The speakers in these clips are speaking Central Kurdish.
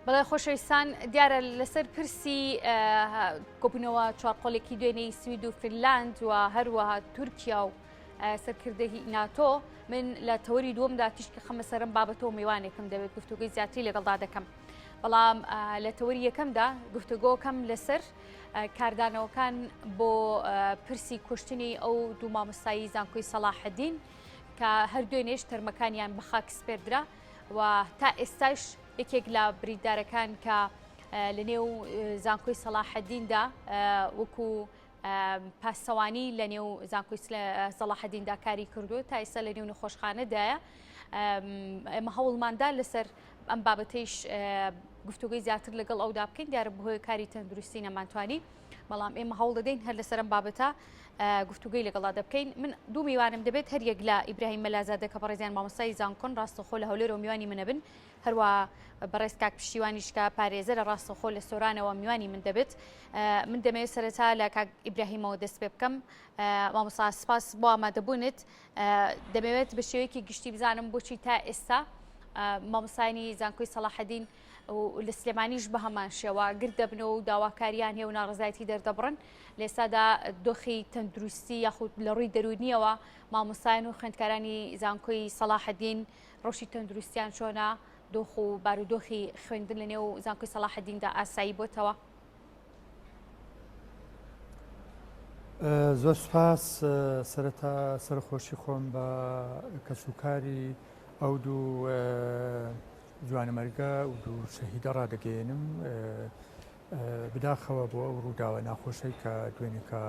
بەڵێ خۆشەویستان دیارە لەسەر پرسی کۆبوونەوە چوارقۆلێکی دوێنێی سوید و فنلاند و هەروەها تورکیا و سەرکردەی ناتۆ من لە تەوەری دووەمدا تیشکی خەمە سەرم بابەتەوە میوانێکم دەبێت گفتوگوی زیاتری لەگەڵدا دەکەم بەڵام لە تەوەری یەکەمدا گفتوگۆکەم لەسەر کاردانەوەکان بۆ پرسی کوشتنی ئەو دوو مامۆستایی زانکۆی سەڵاحەدین کە هەر دوێنێش تەرمەکانیان بە خاک سپێردرا و تا ئێستاش یەکێک لە بریندارەکان کە لە نێو زانکۆی سەڵاحەدیندا وەکو پاسەوانی لە نێو زانکۆی سەڵاحەدیندا کاری کردو تا ئێستا لە نێو نەخۆشخانەدایە ئێمە هەوڵماندا لەسەر ئەم بابەتەیش گفتوگەی زیاتر لەگەڵ ئەودا بکەین دیارە بەهۆی کاری تەندروستی نەمانتوانی بەڵام ئێمە هەوڵ دەدەین هەر لەسەر ئەم بابەتە گفتوگەی لەگەڵا دەبکەین من دوو میوانم دەبێت هەر یەک لە ئیبراهیم مەلازادە کە بەڕێزیان مامۆستای زانکۆن ڕاستەخۆ لە هەولێرەوە میوانی منەبن هەروە بەڕێز کاک پشتیوانیش کە پارێزەرە ڕاستەخۆ لە سۆرانەوە میوانی من دەبێت من دەمەوێت سەرەتا لە کاک ئیبراهیمەوە دەست پێ بکەم مامۆستا سپاس بۆ ئامادەبوونت دەمەوێت بە شێوەیەکی گشتی بزانم بۆچی تا ئێستا مامۆستایانی زانکۆی سەڵاحەدین و لە سلێمانیش بە هەمان شێوە گرد دەبنەوە و داواکاریان هەیە و ناڕەزایەتی دەردەبڕن لە ئێستادا دۆخی تەندروستی یاخود لە ڕووی دەروونیەوە مامۆستایان و خوێندکارانی زانکۆی سەڵاحەدین ڕەوشی تەندروستیان چۆنە دۆخ و بارودۆخی خوێندن لە نێو زانکۆی سەڵاحەدیندا ئاسایی بۆتەوە؟ زۆر سوپاس سەرەتا سەرخۆشی خۆم بە کەسوکاری ئەو دوو جوانەمەرگە و دوو شەهیدە ڕادەگەیەنم بداخەوە بۆ ئەو ڕووداوە ناخۆشەی کە دوێنێکە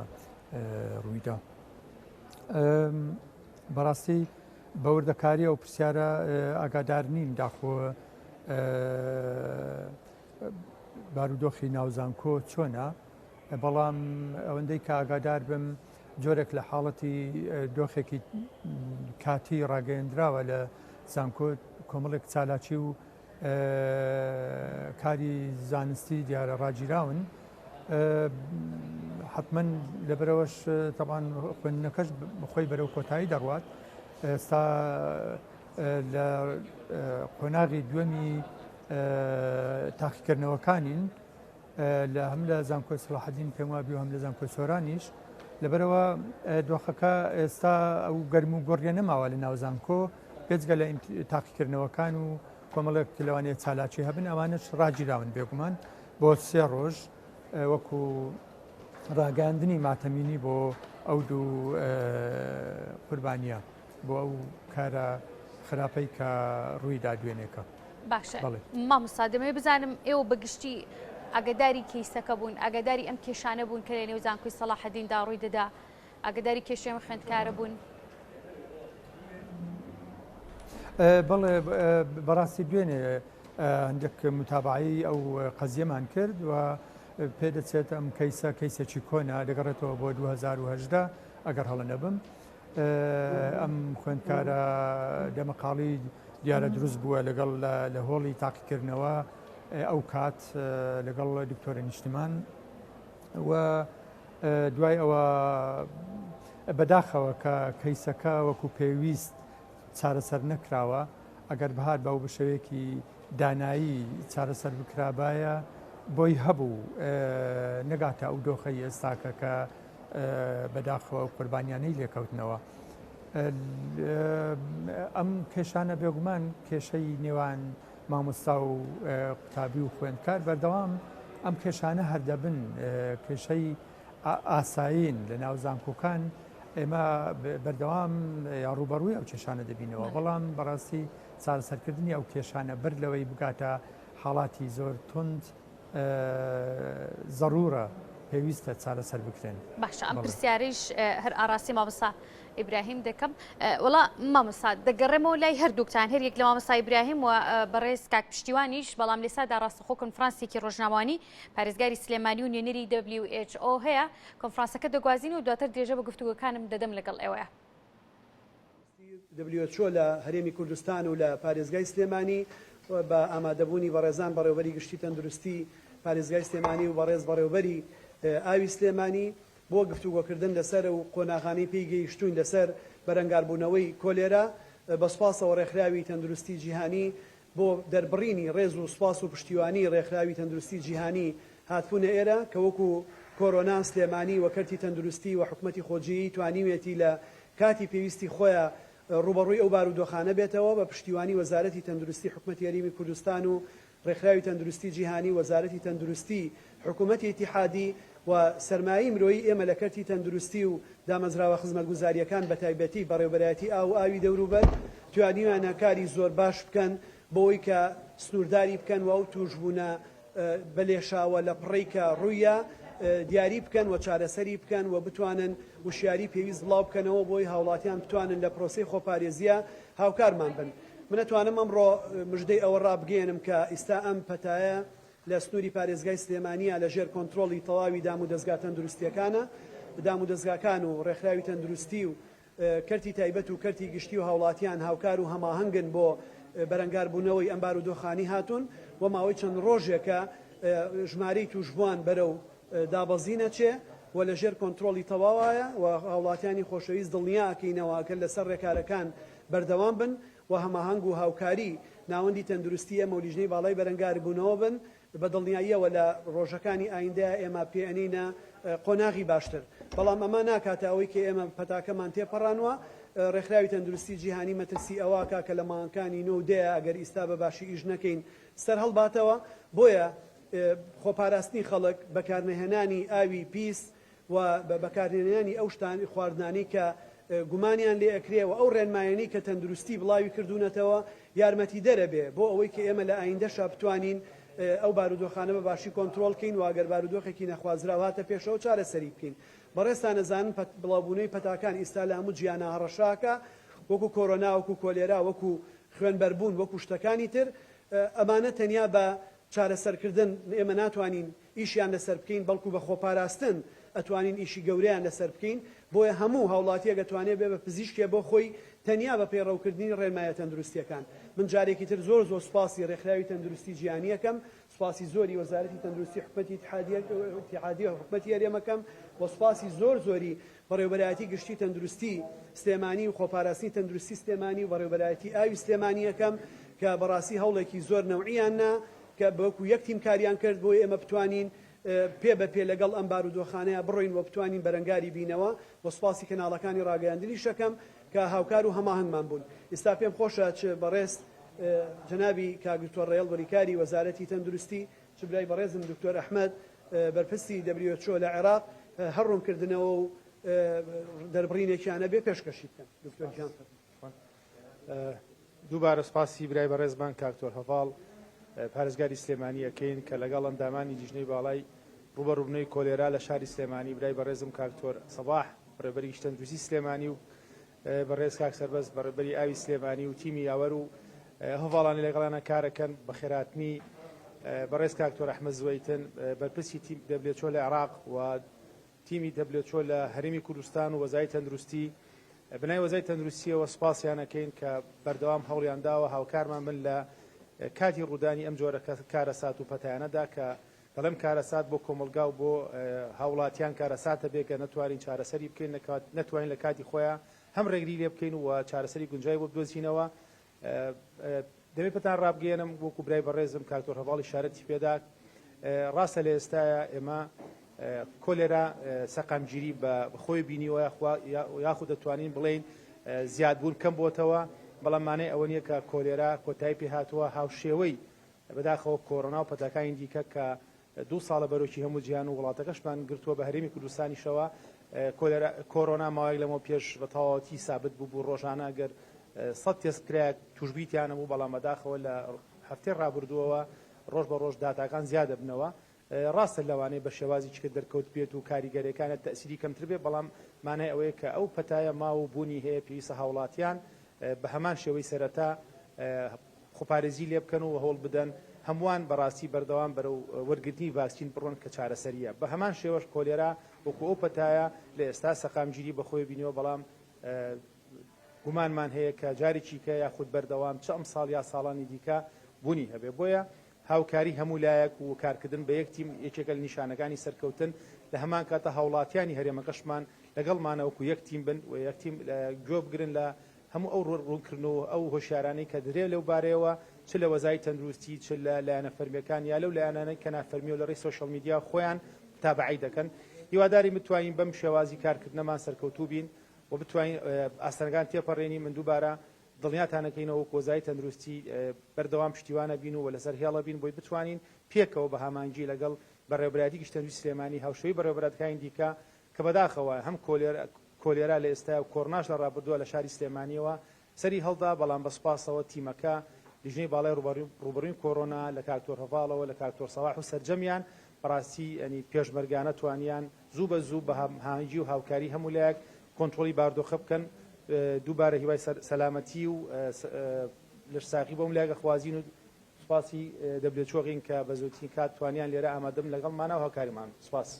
ڕوویدا بەڕاستی بە وردەکاری ئەو پرسیارە ئاگادار نیم داخۆ بارودۆخی ناوزانکۆ چۆنە بەڵام ئەوەندەی کە ئاگادار بم جۆرێک لە حاڵەتی دۆخێکی کاتی ڕاگەیەندراوە لە زانکۆ کۆمەڵێک چالاکی و کاری زانستی دیارە ڕاگیراون حتمما لەبەرەوەش تەبان خوێندنەکەش خۆی بەرەو کۆتایی دەڕوات ئێستا لە قۆناغی دووەمی تاقیکردنەوەکانین لە هەم لە زانکۆی سەڵاحەدین پێم وابی و هەم لە زانکۆی سۆرانیش لەبەرەوە دۆخەکە ئێستا ئەو گەرم و گۆڕیە نەماوە لە ناو زانکۆ بێجگە لە تاقیکردنەوەکان و کۆمەڵێک لەوانەیە چالاکی هەبن ئەوانەش ڕاگیراون بێگومان بۆ سێ ڕۆژ وەکو ڕاگەاندنی ماتەمینی بۆ ئەو دوو قوربانیە بۆ ئەو کارە خراپەی کە ڕوویدا دوێنێکە. باشە مامۆستا دەمەوێت بزانم ئێوە بە گشتی ئاگداری کەیسەکە بوون ئاگداری ئەم کێشانە بوون کە لە نێو زانکۆی سەڵاحەدیندا ڕووی دەدا ئاگداری کێشەی ئەم خوێندکارە بوون؟ بەڵێ بەڕاستی دوێنێ هەندێک متابعی ئەو قەزیەمان کرد و پێدەچێت ئەم کەیسە کەیسێکی کۆنە دەگەڕێتەوە بۆ 2010 ئەگەر هەڵە نەبم ئەم خوێندکارە دەمەقاڵی دیارە دروست بووە لەگەڵ لە هۆڵی تاقیکردنەوە ئەو کات لەگەڵ دکتۆرە نیشتمان و دوای ئەوە بەداخەوە کە کەیسەکە وەکو پێویست چارەسەر نەکراوە ئەگەر بهات بە و بشەوێکی دانایی چارەسەر بکرابایە بۆی هەبوو نەگاتە ئەو دۆخەی ئێستاکە کە بەداخەوە ئەو قوربانیانەی لێکەوتنەوە. ئەم کێشانە بێگومان کێشەی نێوان مامۆستا و قوتابی و خوێندکار بەردەوام ئەم کێشانە هەردەبن کێشەی ئاسایین لە ناو زانکۆکان ئێمە بەردەوام یا ڕوبەڕووی ئەو کێشانە دەبینەوە بەڵام بەڕاستی چارەسەرکردنی ئەو کێشانە بەر لەوەی بگاتە حاڵاتی زۆر توند زەرورە، پێویستە چارەسەر بکرێن. باشە ئەم پرسیارەیش هەر ئاڕاستەی مامۆستا ئیبراهیم دەکەم. وەڵا مامۆستا دەگەڕێمەوە لای هەردووکتان هەر یەک لە مامۆستا ئیبراهیم و بەڕێز کاک پشتیوانیش بەڵام لێسادا ڕاستەخۆ کۆنفرانسێکی ڕۆژنامەوانی پارێزگاری سلێمانی و نوێنەری WHO هەیە کۆنفرانسەکە دەگوازین و دواتر درێژە بە گفتوگۆکانم دەدەم لەگەڵ ئێوەیە. WHO لە هەرێمی کوردستان و لە پارێزگای سلێمانی و بە ئامادەبوونی بەڕێزان بەڕێوەبەری گشتی تەندروستی پارێزگای سلێمانی و بەڕێز بەڕێوەبەری ئاوی سلێمانی بۆ گفتوگۆکردن لەسەر و قۆناغانەی پێی گەیشتووین لەسەر بەرەنگاربوونەوەی کۆلێرا بە سوپاسەوە ڕێکخراوی تەندروستی جیهانی. بۆ دەربڕینی ڕێز و سوپاس و پشتیوانی ڕێکخراوی تەندروستی جیهانی هاتبوونە ئێرە کە وەکو کۆرۆنا سلێمانی و کەرتی تەندروستی و حکومەتی خۆجێیی توانیوێتی لە کاتی پێویستی خۆیا ڕووبەڕووی ئەو بارودۆخانە بێتەوە بە پشتیوانی وەزارەتی تەندروستی حکومەتی هەرێمی کوردستان و ڕێکخراوی تەندروستی جیهانی، وەزارەتی تەندروستی حکومەتی ئیتیحادی و سەرمایەی مرۆیی ئێمە لە کەرتی تەندروستی و دامەزراوە خزمەتگوزارییەکان بەتایبەتی بەڕێوبەرایەتی ئاو و ئاوی دەوروبەر توانیویانە کاری زۆر باش بکەن بۆوەی کە سنوورداری بکەن و ئەو تووشبوونە بە لێشاوە لە پڕەی کە ڕووییا دیاری بکەن و چارەسەری بکەن و بتوانن وشیاری پێویست بڵاو بکەنەوە بۆی هاوڵاتیان بتوانن لە پرۆسەی خۆپارێزییە هاوکارمان بن. من ئەتوانم ئەمڕۆ مژدەی ئەوە ڕابگەیەنم کە ئیستا ئەم پەتایە لە سنووری پارێزگای سلێمانییە لە ژێر کۆنترۆڵی تەواوی دامودەزگا تەندروستییەکانە، دامودەزگاکان و ڕێکخراوی تەندروستی و کەرتی تایبەت و کەرتی گشتی و هاوڵاتیان هاوکار و هەماهەنگن بۆ بەرەنگاربوونەوەی ئەم بارودۆخانی هاتوون و ماوەی چەند ڕۆژێکە ژمارەی تووشبووان بەرەو دابەزین ئەچێ و لە ژێر کۆنترۆڵی تەواوایە و هاوڵاتیانی خۆشەویست دڵنیا ئەکەینەوە کە لەسەر ڕێکارەکان بەردەوام بن و هەماهەنگ و هاوکاری ناوەندی تەندروستی ئێمە و لیژنەی باڵای بەرەنگاربوونەوە بن، بە دڵنیاییەوە لە ڕۆژەکانی ئایندەیا ئێمە پێ ئەنێینە قۆناغی باشتر، بەڵام ئەمە ناکاتە ئەوەی کە ئێمە پەتاکەمان تێپەڕانوە، ڕێکخراوی تەندروستی جیهانی مەترسی ئەوە ئەکا کە لە مانگەکانی نۆ و دەیا ئەگەر ئیستا بە باشی ئیش نەکەین سەرهەڵباتەوە، بۆیە خۆپاراستنی خەڵک، بەکارنەهێنانی ئاوی پیس و بە بەکارهێنانی ئەو شتان خواردنانەی کە گومانیان لێ ئەکرێ و ئەو ڕێنمایانەی کە تەندروستی بڵاوی کردوونەتەوە یارمەتیدەرە بێ بۆ ئەوەی کە ئێمە لە ئایندەشا بتوانین ئەو بارودۆخانە بە باشی کۆنترۆڵ کەین و ئەگەر بارودۆخێکی نەخوازراو هاتە پێشەوە چارەسەری بکەین. بەڕێزتان ئەزانن بڵاوبوونەوەی پەتاکان ئیستا لە هەموو جیهانا هەڕەشە ئەکا وەکو کۆرۆنا وەکو کۆلێرا وەکو خوێنبەربوون وەکو شتەکانی تر ئەمانە تەنیا بە چارەسەرکردن ئێمە ناتوانین ئیشیان لەسەر بکەین، بەڵکو بە خۆپاراستن ئەتوانین ئیشی گەورەیان لەسەر بکەین، بۆیە هەموو هاوڵاتیەک ئەتوانێ بێ بە پزیشکێ بۆ خۆی تەنیا بە پەیڕەوکردنی ڕێنمایە تەندروستیەکان. من جارێکی تر زۆر زۆر سوپاسی ڕێکخراوی تەندروستی جیهانی ئەکەم، سوپاسی زۆری وەزارەتی تەندروستی حکومەتی ئیتیحادیە و حکومەتی هەرێم ئەکەم و سوپاسی زۆر زۆری بەڕێوبەرایەتی گشتی تەندروستی سلێمانی و خۆپاراستنی تەندروستی سلێمانی و بەڕێوبەرایەتی ئاوی سلێمانی ئەکەم کە بەڕاستی هەوڵێکی زۆر نەوعیان نا کە وەکو یەک تیم کاریان کرد بۆی ئێمە بتوانین پێ بە پێ لەگەڵ ئەم بارودۆخانەیا بڕۆین و بتوانین بەرەنگاری بینەوە و سوپاسی کەناڵەکانی ڕاگەیاندنیش ئەکەم کە هاوکار و هەماهەنگمان بوون. ئیستا پێم خۆشە چ بەڕێز جەنابی کاک دکتۆر ڕێڵ بریکاری وەزارەتی تەندروستی چ برای بەڕێزم دکتۆر ئەحمەد بەرپرسی WHO لە عێراق هەر ڕوونکردنەوە و دەربڕینێکیان هەبێ پێشکەشی بکەن. دکتۆر گیان فەرموو. دووبارە سوپاسی برای بەڕێزمان کاک تۆر هەڤاڵ پارێزگاری سلێمانی ئەکەین کە لەگەڵ ئەندامانی لیژنەی باڵای ڕووبەڕووبنەوەی کۆلێرا لە شاری سلێمانی برای بەڕێزم کاک تۆر سەباح بەڕێوەبەری گشتی تەندروستی سلێمانی و بەڕێز کاک سەربەست بەڕێوەبەری ئاوی سلێمانی و تیمی یاوەر و هەڤاڵانی لەگەڵیانە کارەکەن بەخێرهاتنی بەڕێز کاک تۆر ئەحمەد زوەیتن بەرپرسی تیم WHO لە عێراق و تیمی WHO لە هەرێمی کوردستان و وەزای تەندروستی بەناوی وەزای تەندروستیەوە سوپاسیان ئەکەین کە بەردەوام هەوڵیان داوە هاوکارمان بن لە کاتی ڕوودانی ئەم جۆرە کارەسات و پەتایانەدا کە دەڵێم کارەسات بۆ کۆمەڵگا و بۆ هاوڵاتیان کارەساتە بێ کە نەتوانین چارەسەری بکەین نەتوانین لە کاتی خۆیان هەم ڕێگری لێ بکەین و چارەسەری گونجای بۆ بدۆزینەوە. دەمێ پێتان ڕابگەیەنم وەکو برای بەڕێزم کاک تۆر هەڤاڵ ئیشارەتی پێدا ڕاستە لە ئێستایا ئێمە کۆلێرا سەقامگیری بە خۆی بینیوە یاخود دەتوانین بڵێین زیادبوون کەم بۆتەوە بەڵام مانای ئەوە نییە کە کۆلێرا کۆتایی پێهاتووە هاوشێوەی بەداخەوە کۆرۆنا و پەتاکانی دیکە کە دوو ساڵە بەرۆکی هەموو جیهان و وڵاتەکەشمان گرتووە بە هەرێمی کوردستانیشەوە کۆلێرا کۆرۆنا ماوەیەک لەمەو پێش بە تەواوەتی سابت بوو بوو ڕۆژانە گەر سەد تێست بکرایە تووشبووی تیا نەبوو بەڵام بەداخەوە لە هەفتەی ڕابردووەوە ڕۆژ بە ڕۆژ داتاکان زیاد دەبنەوە ڕاستە لەوانەیە بە شێوازی چکە دەرکەوت بێت و کاریگەریەکانە تەئسیری کەمتر بێت بەڵام مانای ئەوەیە کە ئەو پەتایە ماوە و بوونی هەیە پێویستە هاوڵاتیان بە هەمان شێوەی سەرەتا خۆپارێزی لێ بکەن و هەوڵ بدەن هەمووان بەڕاستی بەردەوام بەرەو وەرگرتنی ڤاکسین بڕۆن کە چارەسەرییە. بە هەمان شێوەش کۆلێرا وەکو ئەو پەتایە لە ئێستا سەقامگیری بەخۆی بینیوە بەڵام گومانمان هەیە کە جارێکی کە یاخود بەردەوام چ ئەمساڵ یا ساڵانی دیکە بوونی هەبێ. بۆیە هاوکاری هەموو لایەک و کارکردن بە یەک تیم یەکێکە لە نیشانەکانی سەرکەوتن، لە هەمان کاتدا هاوڵاتیانی هەرێمەکەشمان لەگەڵمانە وەکو یەک تیم بن و یەک تیم گوێ بگرن لە هەموو ئەو ڕوونکردنەوە و ئەو هۆشیارانەی کە درێ لەو بارەیەوە. چ لە وەزای تەندروستی چ لە لایەنە فەرمیەکان یا لەو لایەنانەی کە نافەرمی و لە ڕێی سۆشیال میدیا خۆیان متابەعەی دەکەن. هیوادارین بتوانین بەم شێوازی کارکردنەمان سەرکەوتوو بین و بتوانین ئاستەنگەکان تێپەڕێنین. من دووبارە دڵنیاتان ئەکەینەوە وەکو وەزای تەندروستی بەردەوام پشتیوان ئەبین و لەسەر هێڵ ئەبین بۆی بتوانین پێکەوە بە هامانگی لەگەڵ بەڕێوەبەرایەتی گشتی تەندروستی سلێمانی هاوشێوەی بەڕێوەبەراتەکانی دیکە کە بەداخەوە هەم کۆلێرا لە ئێستایا و کۆرناش لە ڕابردووە لە شاری سلێمانیەوە سەری هەڵدا، بەڵام بە سوپاسەوە تیمەکە، لیژنەی باڵای ڕووبەڕووی کۆرۆنا لە کاک تۆر هەڤاڵەوە لە کاک تۆر سەڵاح و سەرجەمیان بەڕاستی یانی پێشمەرگانە توانیان زوو بە زوو بە هەماهەنگی و هاوکاری هەموو لایەک کۆنترۆڵی باردۆخە بکەن. دووبارە هیوای سەلامەتی و لەشساغی بۆ هەموو لایەک ئەخوازین و سوپاسی WHO ئەکەین کە بە زووترین کات توانیان لێرە ئامادەبن لەگەڵمانا و هاوکاریمان بن. سوپاس.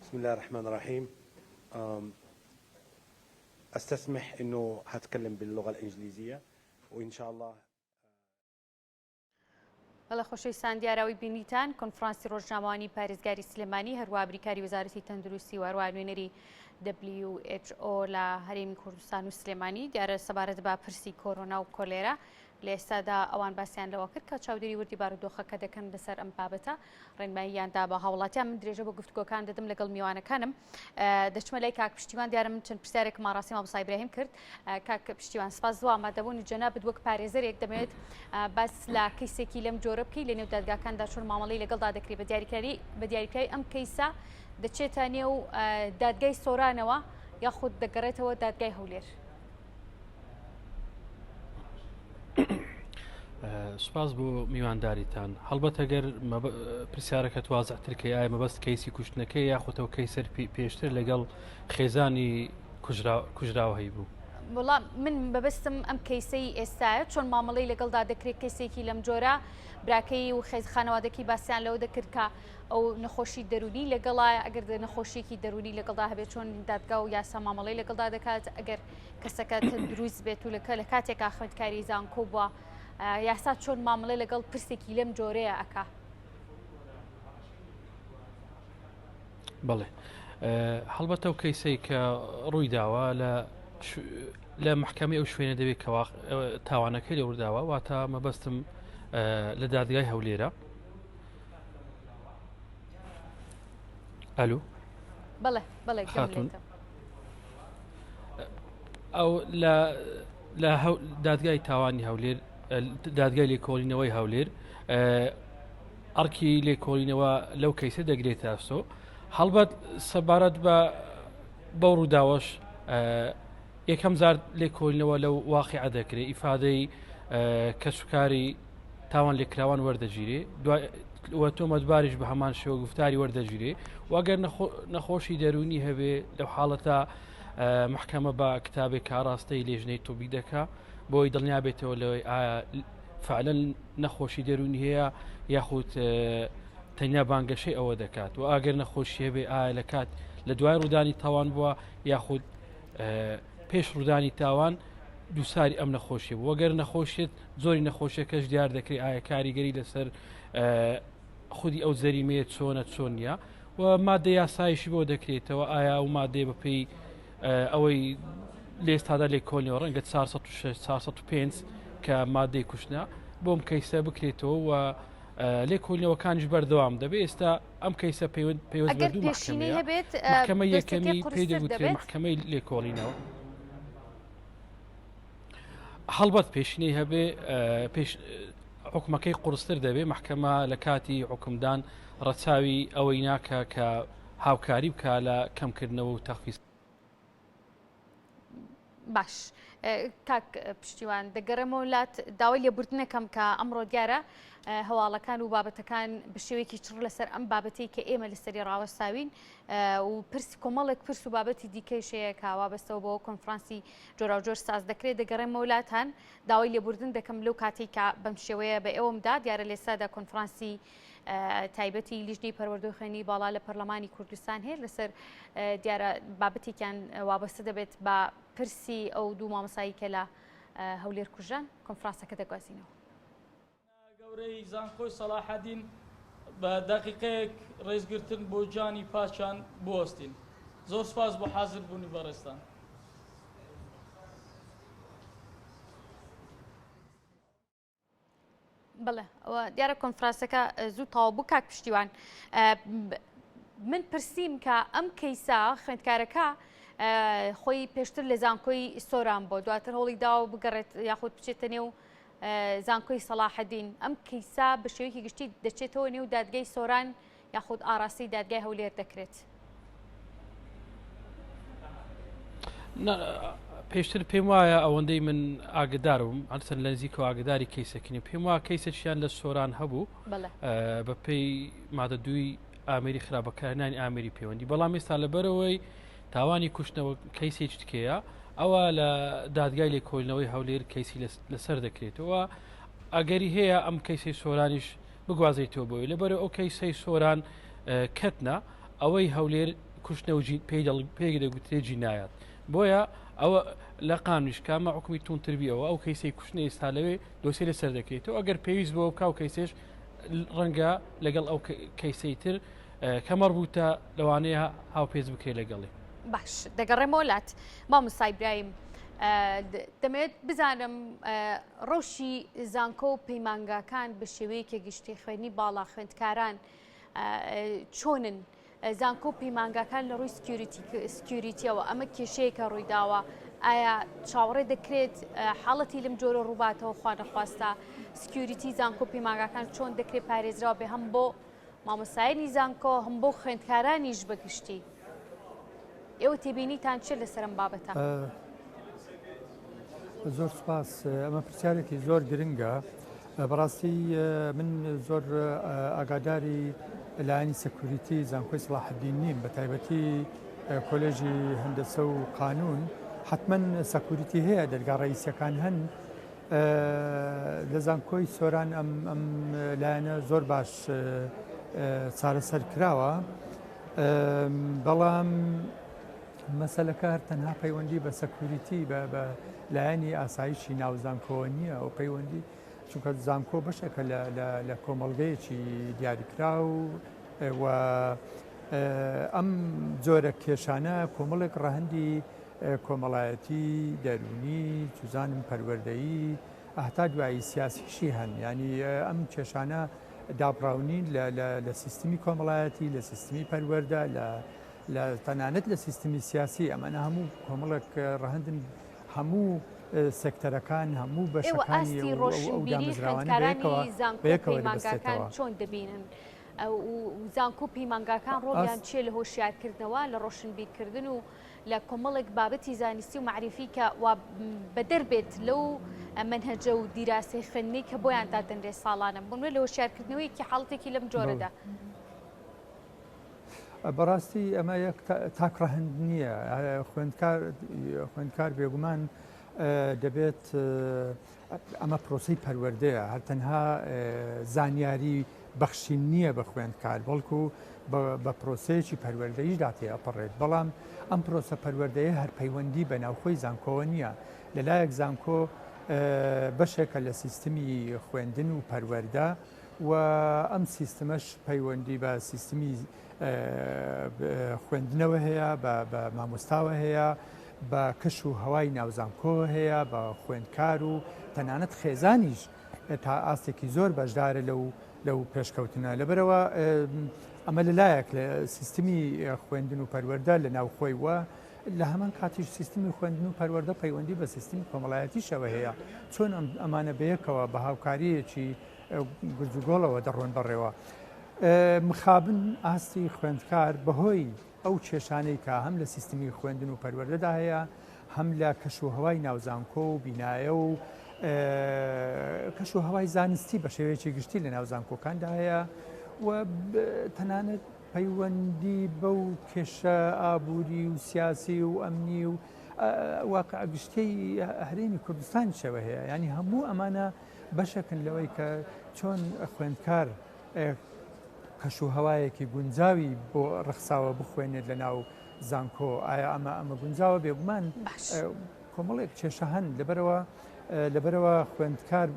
بسم الله الرحمن الرحيم استسمح انه هتكلم باللغه الانجليزيه وان شاء الله بەڵێ خۆشەویستان دیارە ئەوەی بینیتان کۆنفرانسی ڕۆژنامەوانی پارێزگاری سلێمانی هەروە بریکاری وەزارەتی تەندروستی و هەروە نوێنەری WHO لە هەرێمی کوردستان و سلێمانی دیارە سەبارەت بە پرسی کۆرۆنا و کۆلێرا لە ئێستادا ئەوان باسیان لەوە کرد کە چاودێری وردی بارودۆخەکە دەکەن لەسەر ئەم بابەتە ڕێنماییان دا بە هاوڵاتیان من درێژە بە گفتوگۆکان دەدەم لەگەڵ میوانەکانم دەچمە لای کاک پشتیوان دیارە من چەند پرسیارێکم ئاڕاستەی مامۆستا ئیبراهیم کرد کاک پشتیوان سپاس بۆ ئامادەبوونی جەنابت وەک پارێزەرێک دەمەوێت باس لە کەیسێکی لەم جۆرە بکەی لە نێو دادگاکاندا چۆن مامەڵەی لەگەڵدا دەکرێت بە دیاریکاری بە دیاریکراوی ئەم کەیسە دەچێتە نێو دادگای سۆرانەوە یاخود دەگەڕێتەوە دادگای هەولێر. سوپاس بۆ میوانداریتان هەڵبەت ئەگەر پرسیارەکەت وازحتر کەی ئایا مەبەست کەیسی کوشتنەکەی یاخودەوە کەیسەر پێشتر لەگەڵ خێزانی کوژراوە هەیبوو وەڵا من مەبەستم ئەم کەیسەی ئێستاە چۆن مامەڵەی لەگەڵدا دەکرێت کەسێکی لەم جۆرە براکەی و خێز خانەوادەکەی باسییان لەوە دەکرد کە ئەو نەخۆشی دەرونی لەگەڵایە ئەگەر نەخۆشیێکی دەرونی لەگەڵدا هەبێت چۆن دادگا و یاسا مامەڵەی لەگەڵدا دەکات ئەگەر کەسەکە تەندروست بێت و لەکە لە کاتێکا خوێندکاری زانکۆ بووە یاسا چۆن مامەڵە لەگەڵ پرسێکی لەم جۆرەیە ئەکا؟ بەڵێ هەڵبەتە و کەیسەی کە ڕووی داوە لە لە محکمەی ئەو شوێنە دەبێت کە تاوانەکەی لە ورداوە واتە مەبەستم لە دادگای هەولێرە ئەلو بەڵێ بەڵێ خاتون ئەو لە لە دادگای تاوانی هەولێر دادگای لێکۆڵینەوەی هەولێر ئەرکی لێکۆڵینەوە لەو کەیسە دەگرێتە ئەستۆ هەڵبەت سەبارەت بە بەو ڕووداوەش یەکەم جار لێکۆڵینەوە لەو واقعە دەکرێت ئیفادەی کەسوکاری تاوان لێکراوان وەردەگیرێ و تۆمەتباریش بە هەمان شێوە گفتاری وەردەگیرێ و ئەگەر نەخۆشی دەروونی هەبێ لەو حاڵەتە محکەمە بە کتابێک کاراستەی لێژنەی تۆبی دەکا بۆی دڵنیا بێتەوە لەوەی ئایا فعلەن نەخۆشی دەروونی هەیە یاخود تەنیا بانگەشەی ئەوە دەکات و ئاگەر نەخۆشی هەبێ ئایا لە کات لە دوای ڕوودانی تاوان بووە یاخود پێش ڕوودانی تاوان دووساری ئەم نەخۆشی بوو وەگەر نەخۆشیت زۆری نەخۆشیەکەش دیار دەکرێت ئایا کاریگەری لەسەر خودی ئەو جەریمەیە چۆنە چۆن نییە و مادە یاسایشی بۆ دەکرێتەوە ئایا ئەو مادەیە بەپێی ئەوەی لێستادا لێکۆڵینەوە ڕەنگە 406 405 کە مادەی کوشتنە بۆم کەیسە بکرێتەوە و لێکۆڵینەوەکانیش بەردەوام دەبێت ئێستا ئەم کەیسە پەیوەند پەیوەست بە ئەگەر دوو پێشینەی مەحکەمەیە هەبێت مەحکەمەی دۆسیەکەی یەکەمی پێی قورستر دەگوترێ دەبێت مەحکەمەی لێکۆڵینەوە هەڵبەت پێشینەی هەبێ پێش حکومەکەی قورستر دەبێ مەحکەمە لە کاتی حکومدان ڕەچاوی ئەوەی ناکە کە هاوکاری بکە لە کەمکردنەوە و تەخفیس. باش کاک پشتیوان دەگەڕێمەوە لات داوای لێبوردنەکەم کە ئەمڕۆ دیارە هەواڵەکان و بابەتەکان بە شێوەیەکی چڕ لەسەر ئەم بابەتەی کە ئێمە لەسەری ڕاوەستاوین و پرس کۆمەڵێک پرس و بابەتی دیکەیش هەیە کە وابەستەوە بۆ کۆنفرانسی جۆراوجۆر ساز دەکرێت دەگەڕێمەوە لاتان داوای لێبوردن دەکەم لەو کاتێک کە بەم شێوەیە بە ئێوەم دا دیارە لێستادا کۆنفرانسی تایبەتی لیژنەی پەروەردە و خوێندنی باڵا لە پەرلەمانی کوردستان هەیە لەسەر دیارە بابەتێکیان وابەستە دەبێت بە پرسی ئەو دوو مامۆسایی کە لە هەولێر کوژران کۆنفرانسەکە دەگوازینەوە. گەورەی زانکۆی سەڵاحەدین بە دەقیقەیەک ڕێزگرتن بۆ گیانی پاکیان بوەستین. زۆر سوپاس بۆ حازر بوونی بەڕێزتان. بەڵێ دیارە کۆنفرانسەکە زوو تەواو بوو کاک پشتیوان من پرسیم کە ئەم کەیسە خوێندکارەکە خۆی پێشتر لە زانکۆی سۆران بۆ دواتر هەوڵی داوە بگەڕێت یاخود بچێتە نێو زانکۆی سەڵاحەدین ئەم کەیسە بە شێوەیەکی گشتی دەچێتەوە نێو دادگای سۆران یاخود ئاراستەی دادگای هەولێر دەکرێت؟ پێشتر پێم وایە ئەوەندەی من ئاگدارم هەرچەند لە نزیکەوە ئاگداری کەیسەکەنی پێم وا کەیسەکیان لە سۆران هەبوو بە پێی مادە دووی ئامری خراپەکارنانی ئامری پەیوەندی بەڵام ئێستا لەبەرەوەی تاوانی کوشتنەوە کەیسێکی تکەیە ئەوە لە دادگای لێکۆڵینەوەی هەولێر کەیسی لەسەر دەکرێتەوە ئەگەری هەیە ئەم کەیسی سۆرانیش بگوازیتەوە بۆی لەبەر ئەو کەیسەی سۆران کەتنە ئەوەی هەولێر کوشتنە و پێی دەگوترێ جینایات بۆیە ئەوە لە قانونیش کامە حکومی تونتربیەوە ئەو کەیسەی کوشتنە ئێستا لەوێ دۆسیە لەسەر دەکرێتەوە ئەگەر پێویست بۆ بکاو کەیسێش ڕەنگە لەگەڵ ئەو کەیسەی تر کە مەڕبووتە لەوانەیە هاوپێچ بکرێت لەگەڵی. باش دەگەڕێمەوە لات مامۆستا ئیبراهیم دەمەوێت بزانم ڕەوشی زانکۆ و پەیمانگاکان بە شێوەیەکی گشتی خوێندنی باڵا خوێندکاران چۆنن زانکۆ و پەیمانگاکان لە ڕووی security یەوە ئەمە کێشەیەکە ڕوویداوە ئایا چاوەڕێ دەکرێت حاڵەتی لەم جۆرە ڕووباتەوە خوانەخواستە security زانکۆ و پەیمانگاکان چۆن دەکرێت پارێزراو بێ هەم بۆ مامۆستایانی زانکۆ هەم بۆ خوێندکارانیش بەگشتی ئێوە تێبینیتان چیە لەسەر ئەم بابەتە؟ زۆر سپاس ئەمە پرسیارێکی زۆر گرنگە بەڕاستی من زۆر ئاگاداری لایەنی security زانکۆی سڵاحەدین نیم بە تایبەتی کۆلێژی هەندەسە و قانون حتمما security هەیە دەرگا ڕئیسیەکان هەن لە زانکۆی سۆران ئەم ئەم لایەنە زۆر باش چارەسەر کراوە بەڵام مەسەلەکە هەر تەنها پەیوەندی بە security بە بە لایەنی ئاسایشی ناو زانکۆوە نییە ئەو پەیوەندی چونکە زانکۆ بەشێکە لە لە لە کۆمەڵگەیەکی دیاریکراو و ئەم جۆرە کێشانە کۆمەڵێک ڕەهەندی کۆمەڵایەتی، دەروونی، چوزانم پەروەردەیی، هەتا دوایی سیاسیشی هەن یانی ئەم کێشانە دابڕاو نین لە لە لە سیستمی کۆمەڵایەتی لە سیستمی پەروەردە لە لە تەنانەت لە سیستمی سیاسی ئەمانە هەموو کۆمەڵێک ڕەهەندن هەموو سێکتەرەکان هەموو ئێوە بەشەکانی ئاستی ئەو ئەو ڕۆشنبیری دامەزراوانە خوێندکارانی بەیەکەوە زانکۆ و بەیەکەوە پەیمانگاکان دەبەستێتەوە. چۆن دەبینن؟ و زانکۆ و پەیمانگاکان ڕۆڵیان ئاست چییە لە هۆشیارکردنەوە لە ڕۆشنبیرکردن و لە کۆمەڵێک بابەتی زانستی و مەعریفی کە وا بەدەر بێت لەو مەنهەجە و دیراسەی خوێندنەی کە بۆیان دادەنرێت ساڵانە بۆ نمونە لە هۆشیارکردنەوەیەکی حاڵەتێکی لەم بەڵێ. جۆرەدا. بەڕاستی ئەمە یەک تاک ڕەهەند نییە خوێندکار خوێندکار بێگومان دەبێت ئەمە پرۆسەی پەروەردەیە هەر تەنها زانیاری بەخشین نییە بە خوێندکار بەڵکو بە پرۆسەیەکی پەروەردەیشدا تێئەپەڕێت بەڵام ئەم پرۆسە پەروەردەیە هەر پەیوەندی بە ناوخۆی زانکۆوە نییە لەلایەک زانکۆ بەشێکە لە سیستمی خوێندن و پەروەردە و ئەم سیستمەش پەیوەندی بە سیستمی خوێندنەوە هەیە بە مامۆستاوە هەیە بە کەش و هەوای ناوزانکۆوە هەیە بە خوێندکار و تەنانەت خێزانیش تا ئاستێکی زۆر بەشدارە لەو لەو پێشکەوتنە لەبەرەوە ئەمە لەلایەک لە سیستمی خوێندن و پەروەردە لە ناوخۆی وە لە هەمان کاتیش سیستمی خوێندن و پەروەردە پەیوەندی بە سیستمی کۆمەڵایەتیشەوە هەیە چۆن ئەمانە بەیەکەوە بە هاوکاریەکی گرجوگۆڵەوە دەڕۆن بەڕێوە مخابن ئاستی خوێندکار بەهۆی ئەو کێشانەی کە هەم لە سیستمی خوێندن و پەروەردەدا هەیە، هەم لە کەشوهەوای ناو زانکۆ و بینایە و کەشوهەوای زانستی بە شێوەیەکی گشتی لە ناو زانکۆکاندا هەیە و تەنانەت پەیوەندی بەو کێشە ئابووری و سیاسی و ئەمنی و واقع گشتیی هەرێمی کوردستانیشەوە هەیە یانی هەموو ئەمانە بەشێکن لەوەی کە چۆن خوێندکار کەش و هەوایەکی گونجاوی بۆ ڕەخساوە بخوێنێت لە ناو زانکۆ ئایا ئەمە ئەمە گونجاوە بێگومان کۆمەڵێک کێشە هەن لەبەرەوە لەبەرەوە خوێندکار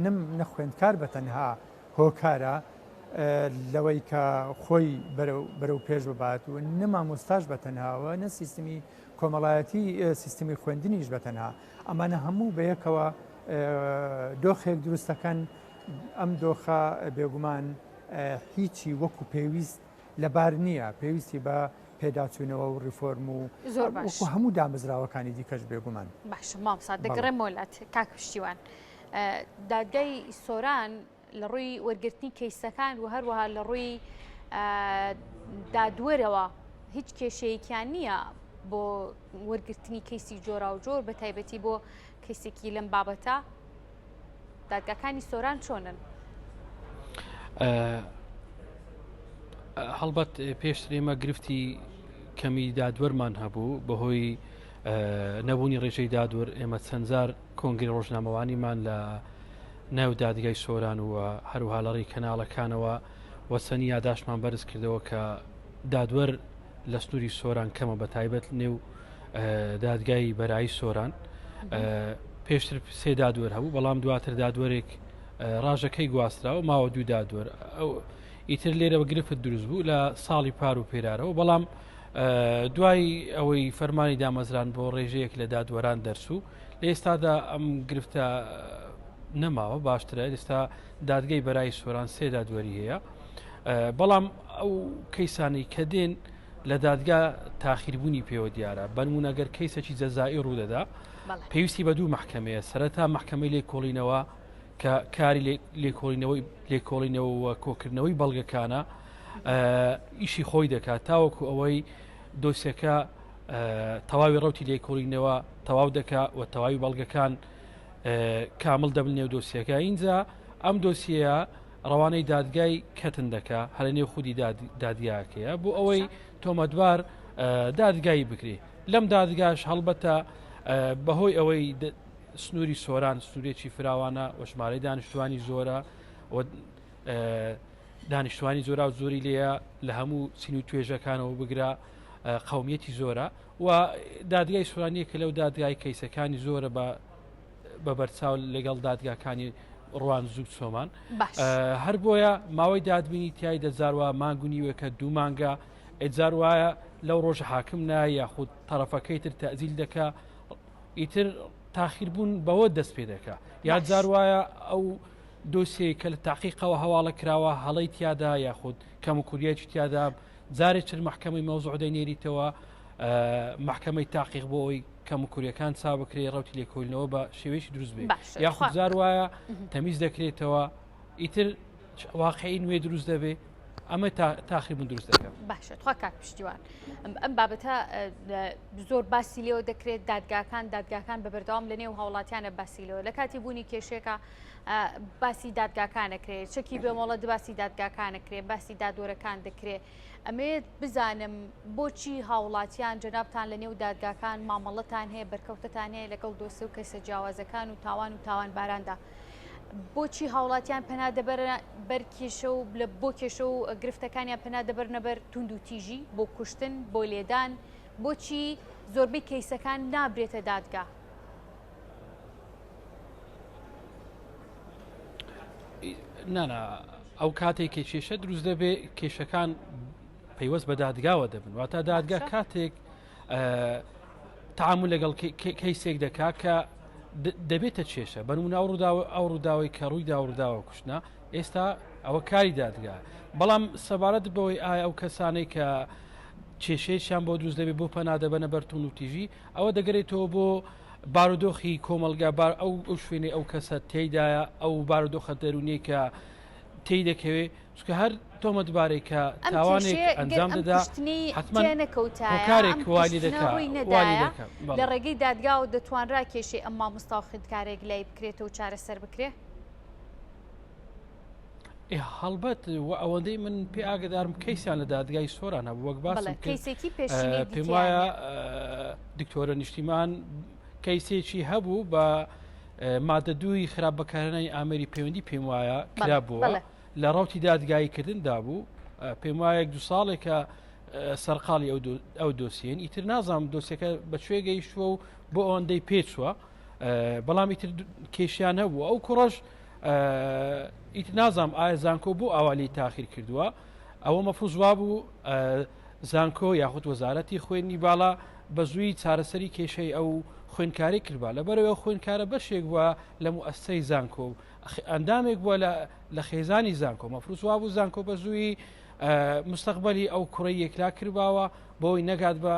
نم نە خوێندکار بە تەنها هۆکارە لەوەی کە خۆی بەرەو پێش ببات و نە مامۆستاش بە تەنهاوە نە سیستمی کۆمەڵایەتی سیستمی خوێندنیش بە تەنها ئەمانە هەموو بەیەکەوە دۆخێک دروستەکەن. ئەم دۆخە بێگومان هیچی وەکو پێویست لەبار نییە، پێویستی بە پێداچوونەوە و ڕیفۆرم و زۆر باش وەکو هەموو دامەزراوەکانی دیکەش بێگومان. باشە مامۆستا دەگەڕێمەوە لات کاک پشتیوان دادگای سۆران لە ڕووی وەرگرتنی کەیسەکان و هەروەها لە ڕووی دادوەرەوە هیچ کێشەیەکیان نییە بۆ وەرگرتنی کەیسی جۆرا و جۆر بە تایبەتی بۆ کەیسێکی لەم بابەتە دادگاکانی سۆران چۆنن؟ هەڵبەت پێشتر ئێمە گرفتی کەمی دادوەرمان هەبوو بەهۆی نەبوونی ڕێژەی دادوەر ئێمە چەندجار کۆنگری ڕۆژنامەوانیمان لە ناو دادگای سۆران و هەروها لە ڕێی کەناڵەکانەوە وەسەنی یاداشمان بەرز کردەوە کە دادوەر لە سنووری سۆران کەمە بە تایبەت نێو دادگای بەرایی سۆران پێشتر سێ دادوەر هەبوو بەڵام دواتر دادوەرێک ڕاژەکەی گواستراوە ماوە دوو دادوەر ئەو ئیتر لێرەوە گرفت دروست بوو لە ساڵی پار و پێرارەوە بەڵام دوای ئەوەی فەرمانی دامەزران بۆ ڕێژەیەک لە دادوەران دەرچوو لە ئێستادا ئەم گرفتە نەماوە باشترە ئێستا دادگەی بەرای سۆران سێ دادوەری هەیە بەڵام ئەو کەیسانەی کە دێن لە دادگا تاخیربوونی پێوە دیارە بەنمونە گەر کەیسێکی جەزایی ڕوودەدا پێویستی بە دوو محکمەیە سەرەتا محکمەی لێکۆڵینەوە کە کاری لێکۆڵینەوەی لێکۆڵینەوە و کۆکردنەوەی بەڵگەکانە ئیشی خۆی دەکات تاوەکو ئەوەی دۆسیەکە تەواوی ڕوتی لێکۆڵینەوە تەواو دەکا و تەواوی بەڵگەکان کامل دەبن نێو دۆسیەکە ئینجا ئەم دۆسیەیە ڕەوانەی دادگای کەتن دەکا هەر لە نێو خودی دادگاکەیە بۆ ئەوەی تۆمەتبار دادگایی بکرێ لەم دادگاش هەڵبەتە بەهۆی ئەوەی سنووری سۆران سنوورێکی فراوانە و ژمارەی دانیشتوانی زۆرە و دانیشتوانی زۆرا و زۆری لێیە لە هەموو چین و توێژەکانەوە بگرە قومیەتی زۆرە و دادگای سۆرانیە کە لەو دادگای کەیسەکانی زۆرە بە بە بەرچاو لەگەڵ دادگاکانی ڕواندز و چۆمان هەر بۆیە ماوەی دادبینی تای دەجاروە مانگ و نیوێکە دوو مانگە ئەجار وایە لەو ڕۆژ حاکم نا یاخود تەرەفەکەی تر تەزیل دەکا ئیتر تاخیربوون بەوە دەست پێ دەکا یا جار وایە ئەو دۆسیەی کە لە تاقیقەوە هەواڵە کراوە هەڵەی تیادا یاخود کەم و کوریەکی تیادا جارێ چر محکمەی مەوزوع دەینێریتەوە محکمەی تاقیق بۆ ئەوی کەم و کوریەکان چاو بکرێ ڕوتی لێکۆلنەوە بە شێوەیەکی دروست بێ یاخود جار وایە تەمیز دەکرێتەوە ئیتر واقعی نوێ دروست دەبێ ئەمە تاخیر بوون دروست دەکەن. باشە تخوا کاک پشتیوان ئەم بابەتە زۆر باسی لێوە دەکرێت دادگاکان دادگاکان بە بەردەوام لە نێو هاوڵاتیانە باسی لەوە لە کاتی بوونی کێشێکە باسی دادگاکانەکرێت چەکی بێمۆڵەت باسی دادگاکانەکرێت باسی دادوەرەکان دەکرێت ئەمێت بزانم بۆچی هاوڵاتیان جەنابتان لە نێو دادگاکان مامەڵەتان هەیە بەرکەوتتان هەیە لەگەڵ دۆسێ و کەسە جیاوازەکان و تاوان و تاوانباراندا بۆچی هاوڵاتیان پەنا دەبەرە بەر کێشە و لە بۆ کێشە و گرفتەکانیان پەنا دەبەرنە بەر توندوتیژی بۆ کوشتن بۆ لێدان بۆچی زۆربەی کەیسەکان نابرێتە دادگا؟ نانا ئەو کاتێک کە کێشە دروست دەبێ کێشەکان پەیوەست بە دادگاوە دەبن واتە دادگا کاتێک تعامل لەگەڵ کەیسێک دەکا کە دەبێتە کێشە بەنمونە ئەو ڕووداوە ئەو ڕووداوەی کە ڕووی دا ڕووداوە کوشتنا ئێستا ئەوە کاری دادگا بەڵام سەبارەت بەوەی ئایا ئەو کەسانەی کە کێشەیەکیان بۆ دروست دەبێت بۆ پەنا دەبەنە بەر توند و تیژی ئەوە دەگەرێتەوە بۆ بارودۆخی کۆمەلگا بار ئەو ئەو شوێنەی ئەو کەسە تێیدایە ئەو بارودۆخە دەرونیە کە تێی دەکەوێت چونکە هەر تۆمەتبارێک کە ئەم تاوانێک کێشەیە گەر ئەنجام ئەم دەدا کوشتنەی حتمما تێ نەکەوتایە هۆکارێک ئەم وای لێ کوشتنە دەکا ڕووی وای لێ نەدایە دەکا لە بەڵێ ڕێگەی دادگاوە دەتوانرا کێشەی ئەم مامۆستا و خوێندکارەیەک لای بکرێتەوە و چارەسەر بکرێ؟ ئێ هەڵبەت و ئەوەندەی من پێ ئاگدارم کەیسیان لە دادگای سۆران هەبوو وەک بەڵێ باسم کرد کەیسێکی پێشینەی پێم دیکەیان وایە هەیە. دکتۆرە نیشتیمان کەیسێکی هەبوو بە مادە دووی خراپ بەکارهێنانی ئامێری پەیوەندی پێم وایە بەڵێ کرابووە بەڵێ لە ڕەوتی دادگاییکردندا بوو پێم وایە یەک دوو ساڵێکە سەرقاڵی ئەو دۆسیەن ئیتر نازانم دۆسیەکە بەکوێ گەیشتووە و بۆ ئەوەندەی پێچووە بەڵام ئیتر کێشیان هەبوو ئەو کوڕەش ئیتر نازانم ئایا زانکۆ بۆ ئاوا لێی تاخیر کردووە ئەوە مەفروز وابوو زانکۆ یاخود وەزارەتی خوێندنی باڵا بە زووی چارەسەری کێشەی ئەو خوێندکاری کردبا لەبەرەوە خوێندکارە بەشێک بووە لە موئەسسەی زانکۆ و. ئەندامێک بووە لە خێزانی زانکۆ مەفروس وابوو زانکۆ بە زووی مستەقبلی ئەو کوڕی یەکلا کردباوە بۆی نەگات بە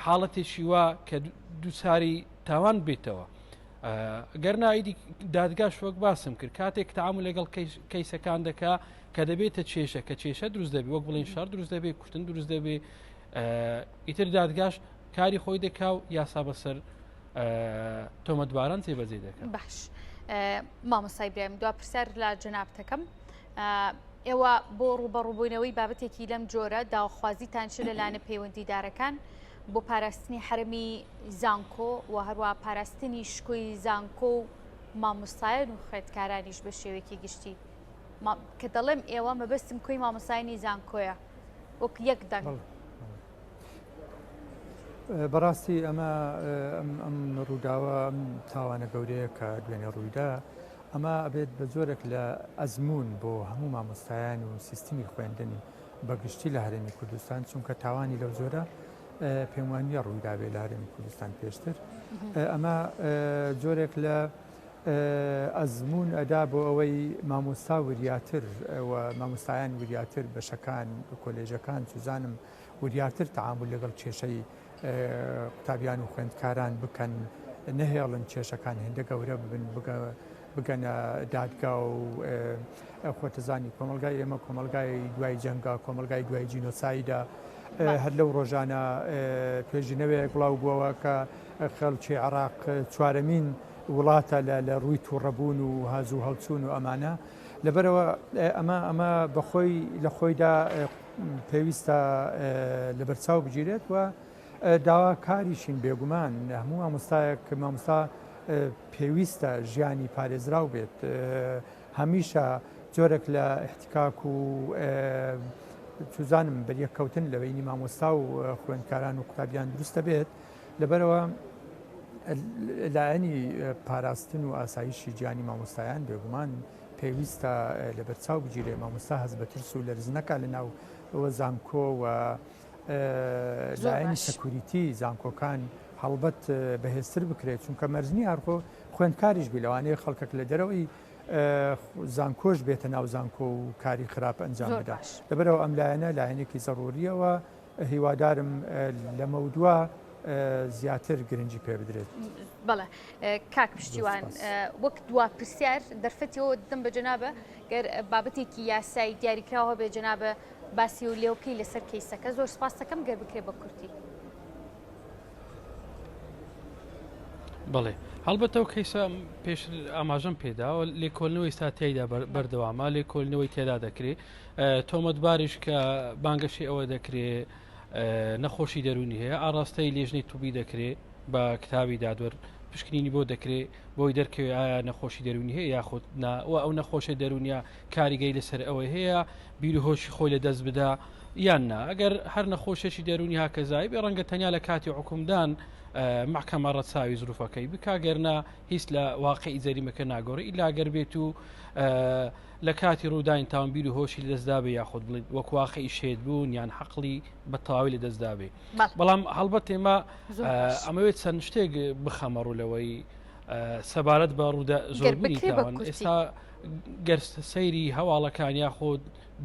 حاڵەتێکی وا کە دووچاری تاوان بێتەوە. گەرنا ئیدی دادگاش وەک باسم کرد کاتێک تەعامول لەگەڵ کەیسەکان دەکا کە دەبێتە کێشە کە کێشە دروست دەبی وەک بڵین شەڕ دروست دەبێ کوشتن دروست دەبێ ئیتر دادگاش کاری خۆی دەکا و یاسا بەسەر تۆمەتباران جێبەجێ دەکات باش مامۆستای برایم دوا پرسیار لە جەنابتەکەم ئێوە بۆ ڕووبەڕووبوونەوەی بابەتێکی لەم جۆرە داواخوازیتان چ لە لایەنە پەیوەندیدارەکان بۆ پاراستنی حەرەمی زانکۆ و هەروە پاراستنی شکۆی زانکۆ و مامۆستایان و خوێندکارانیش بە شێوەیەکی گشتی کە دەڵێم ئێوە مەبەستم کۆی مامۆستایانی زانکۆیە وەک یەک دەنگ. بەڕاستی ئەمە ئەم ڕووداوە ئەم تاوانە گەورەیە کە دوێنێ ڕوویدا ئەمە ئەبێت بە جۆرێک لە ئەزموون بۆ هەموو مامۆستایان و سیستمی خوێندن بە گشتی لە هەرێمی کوردستان چونکە تاوانی لەو جۆرە پێم وانە ڕوویدابێ لە هەرێمی کوردستان پێشتر ئەمە جۆرێک لە ئەزموون ئەدا بۆ ئەوەی مامۆستا وریاتر و مامۆستایان وریاتر بەشەکان کۆلێژەکان چزانم وریاتر تەعامول لەگەڵ کێشەی قوتابیان و خوێندکاران بکەن، نەهێڵن کێشەکان هێندە گەورە ببن بگەنە دادگا و خۆتەزانی کۆمەڵگای ئێمە کۆمەڵگای دوای جەنگە، کۆمەڵگای دوای جینۆسایدە، هەر لەو ڕۆژانە توێژینەوەیەک بڵاو بووەوە کە خەڵکی عێراق چوارەمین وڵاتە لە ڕووی تووڕەبوون و هاز و هەڵچوون و ئەمانە لەبەرەوە ئەمە ئەمە بەخۆی لە خۆیدا پێویستە لەبەرچاو بگیرێت و داواکاریشین بێگومان هەموو مامۆستایەک مامۆستا پێویستە ژیانی پارێزراو بێت هەمیشە جۆرێک لە احتکاک و چزانم بەریەککەوتن لە بینی مامۆستا و خوێندکاران و قوتابیان دروستە بێت لەبەرەوە لایەنی پاراستن و ئاسایشی گیانی مامۆستایان بێگومان پێویستە لەبەرچاو بگیرێ مامۆستا هەست بە ترس و لەرز نەکا لە ناو زانکۆ و لایەنی security زانکۆکان هەڵبەت بەهێزتر بکرێت چونکە مەرج نییە هەرخۆ خوێندکاریش بی لەوانەیە خەڵکێک لە دەرەوەی زانکۆش بێتە ناو زانکۆ و کاری خراپ ئەنجام بدا لەبەرەوە ئەم لایەنە لایەنێکی زەڕوریەوە هیوادارم لەمەودوا زیاتر گرنگی پێ بدرێت. بەڵێ کاک پشتیوان وەک دوا پرسیار دەرفەتیەوە دەم بە جەنابە گەر بابەتێکی یاسایی دیاریکراوە هەبێ جەنابە باسی و لێو بکەی لەسەر کەیسەکە زۆر سپاس دەکەم گەر بکرێ بە کورتی. بەڵێ هەڵبەتە ئەو کەیسە پێشتر ئاماژەم پێداوە لێکۆڵینەوەی ئێستا تیایدا بەردەوامە لێکۆڵینەوەی تێدا دەکرێت تۆمەتباریش کە بانگەشەی ئەوە دەکرێ نەخۆشی دەروونی هەیە ئاڕاستەی لێژنەی توبی دەکرێ بە کتابی دادوەر پشکنینی بۆ دەکرێ بۆی دەرکەوێ ئایا نەخۆشی دەروونی هەیە یاخود نا و ئەو نەخۆشی دەروونیە کاریگەی لەسەر ئەوەی هەیە بیر و هۆشی خۆی لە دەست بدا یان نا ئەگەر هەر نەخۆشێکی دەروونی هاکەزای بێ ڕەنگە تەنیا لە کاتی حکومدان محکەمە ڕەچاوی زروفەکەی بکا گەرنا هیچ لە واقعی جەریمەکە ناگۆڕی ئیلا گەر بێت و لە کاتی ڕوودانی تاوان بیر و هۆشی لەدەست دابێ یاخود بڵێت وەک واقعی شێت بوون یان حەقلی بە تەواوی لەدەست دابێ بەڵام هەڵبەت ئێمە ئەمەوێت چەند شتێک بخەمە ڕوو لەوەی سەبارەت بە ڕوودا زۆربوونی تاوان ئێستا گەر سەیری هەواڵەکان یاخود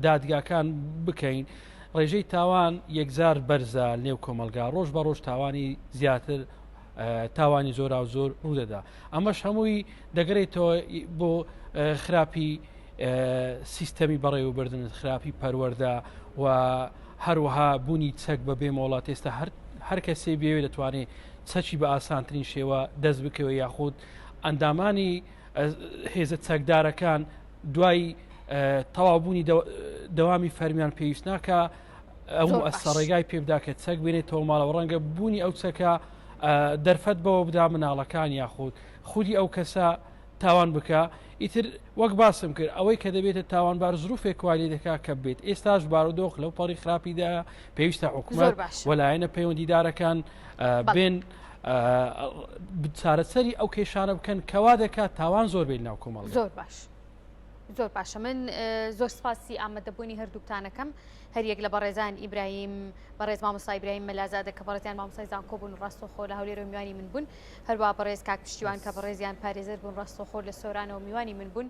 دادگاکان بکەین ڕێژەی تاوان یەکجار بەرزە نێو کۆمەلگا ڕۆژ بە ڕۆژ تاوانی زیاتر تاوانی زۆرا و زۆر ڕوودەدا ئەمەش هەمووی دەگەرێتەوە بۆ خراپی سیستەمی بەڕێوەبردن خراپی پەروەەردە و هەروەها بوونی چەک بە بێ مۆڵات ئێستا هەر هەر کەسێ بێوێ دەتوانێت چەکی بە ئاسانترین شێوە دەست بکەوێت یاخود ئەندامانی هێزە چەکدارەکان دوای تەواوبوونی دەوامی فەرمیان پێویست ناکە ئەو ئەستا ڕێگای پێبدا کە چەک بێنێتەوە ماڵەوە ڕەنگە بوونی ئەو چەکە دەرفەت بەوە بدا مناڵەکان یاخود خودی ئەو کەسە تاوان بکە ئیتر وەک باسم کرد ئەوەی کە دەبێتە تاوانبار زروفێک وای لێ دەکا کە بێت ئێستاش بارودۆخ لەو پەڕی خراپیدا پێویستە حکومەت وەلایەنە پەیوەندیدارەکان بێن چارەسەری ئەو کێشانە بکەن کەوا دەکات تاوان زۆر بێت ناو کۆمەڵ زۆر باش. زۆر باشە من زۆر سپاسی ئامادەبوونی هەردووکتانەکەم هەریەک لە بەڕێزان ئیبراهیم بەڕێز مامۆستا ئیبراهیم مەلازادە کە بەڕێزیان مامۆستای زانکۆ بوون ڕاستەوخۆ لە هەولێرەوە میوانی من بوون هەروە بەڕێز کاک پشتیوان کە بەڕێزیان پارێزەر بوون ڕاستەوخۆ لە سۆرانەوە میوانی من بوون.